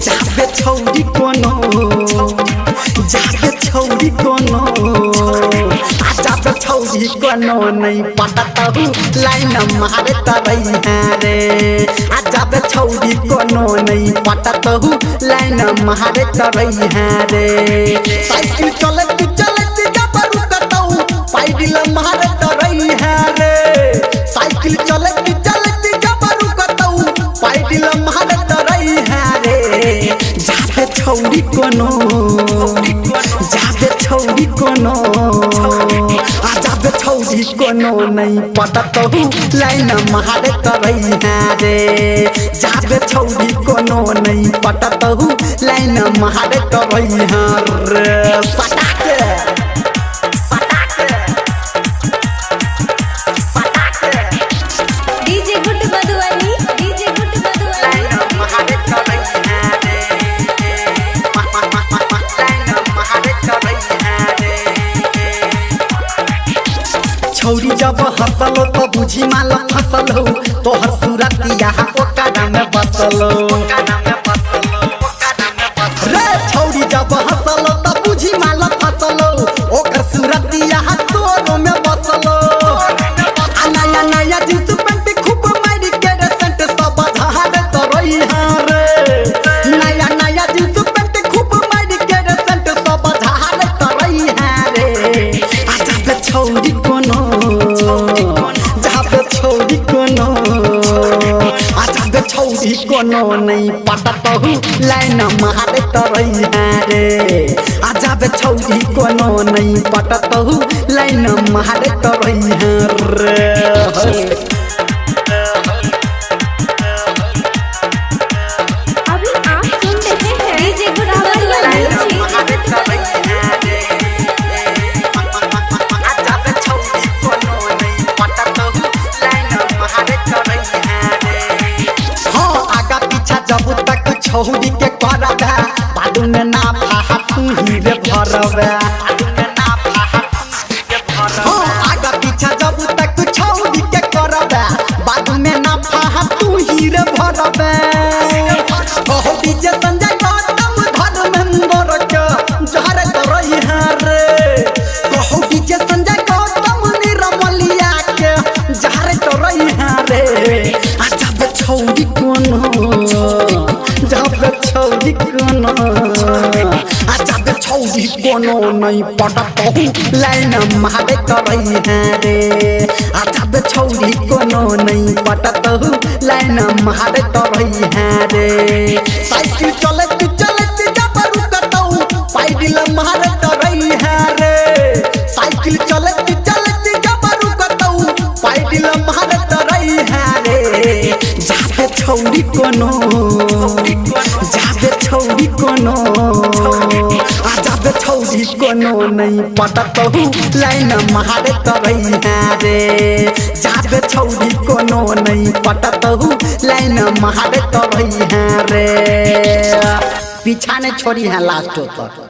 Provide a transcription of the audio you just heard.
जाबे छौरी कोनो, जाबे छौरी कोनो, आ जाबे छौरी कोनो नहीं पटतहु लाइन मारे तरई रे। आ जाबे छौरी कोनो नहीं पटतहु लाइन मारे तरई रे। साइकिल चलत चलत जब रुकतौ पैडिल मारे तरई रे। साइकिल चलत चलत जब रुकतौ पैडिल मारे तरई रे। जाबे छौरी कोनो, जाबे छौरी कोनो, आ जाबे छौरी कोनो नहीं पटतहु लाइन मारे तरई रे। जाबे छौरी कोनो नहीं पटतहु लाइन मारे तरई रे। सटाके सटाके सटाके DJ good Madhubani, DJ good Madhubani. मारे तरई रे। लाइन मारे तरई रे। छौरी जब हंसलो तो बुझी माल फसल हो, तोहर सूरतिया ओकरा में बसल रे। छौरी जब हंसलो तो बुझी माल फसल हो, ओकर सूरतिया तोरो में बसल। आ नया नया जींस पैंट खूब मारी के रे सेंट सब झाड़ तरई रे। नया नया जींस पैंट खूब मारी के रे सेंट सब झाड़ तरई रे। आ जाबे छौरी कोनो, जाबे छौरी कोनो, आ जाबे छौरी कोनो नहीं पटतहु लाइन मारे तरई रे। आ जाबे छौरी कोनो नहीं पटतहु लाइन मारे तरई रे। अभी आप सुन रहे हैं डीजे गुड मधुबनी। मारे तरई रे। आ जाबे छौरी कोनो नहीं पटतहु लाइन मारे तरई रे। हाँ आगा पीछा जब तक छौरी के करबे बादू में ना फाहा तू ही रे भरबे। हाँ आगा पीछा जब तक छौरी के करबे बादू में ना फाहा तू ही रे भरबे। कहो डीजे संजय गौतम धर्मेंद्र के जहर करई रे। कहो डीजे संजय गौतम निरमलिया के जहर करई रे। आ जाबे छौरी कोनो, जाबे छौरी कोनो, आ जाबे छौरी कोनो नहीं पटतहु लाइन मारे करई रे। आ जाबे छौरी कोनो नहीं पटतहु लाइन मारे करई रे। साइकिल चलत चलत जब रुकतौ पैडिल मारे तरई रे। साइकिल चलत चलत जब रुकतौ पैडिल मारे तरई रे। जाबे छौरी कोनो, जाबे छौरी कोनो, आ जाबे छौरी कोनो नहीं पटतहु लाइन मारे तरई रे। जाबे छौरी कोनो नहीं पटतहु लाइन मारे तरई रे। पीछा ने छोड़ी है लास्ट तक।